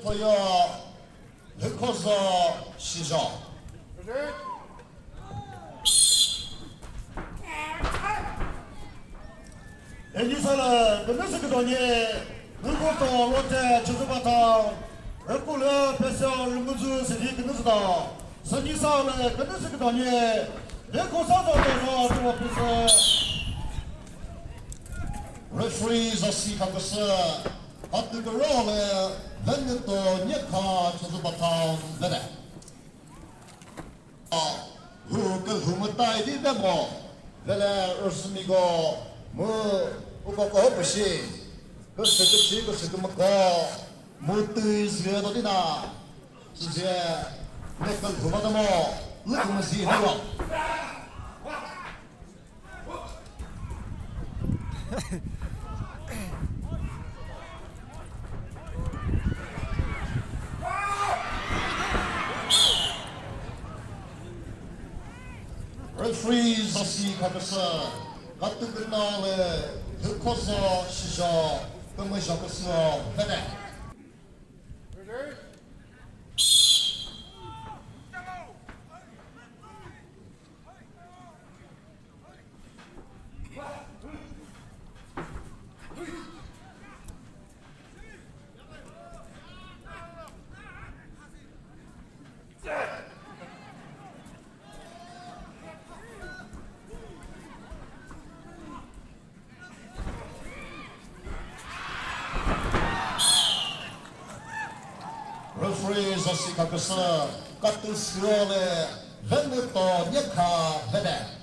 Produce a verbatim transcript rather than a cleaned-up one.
Koyo, Lhükhozo, Shijo. Enyi sale, künüsü küdonye, Lhükhozo, Rote, Chozuba Town, Rükulü, Peseo, Rümüzü, Sidi, künüsü da. Sanyi sale, künüsü küdonye, Lhükhozo, Rote, Rote, Peseo. Referee zasi kaküsü, katü kürole, Venüto, Nyekha, Chozuba Town, Vede. Hu kükhu müta idi demo, vele rüsümiko, mu uko ko püshi, küsü küshi, küsü kümüko, mu tüi züe do dina, süzüe, ne kükhu müta mo, lükü müzi hüwa. Referee zasi kaküsü, katü künale, Lhükhozo, Shijo, kümüjo küsü, Vede. Referee zasi kaküsü, katü süole, Venüto, Nyekha, Vede.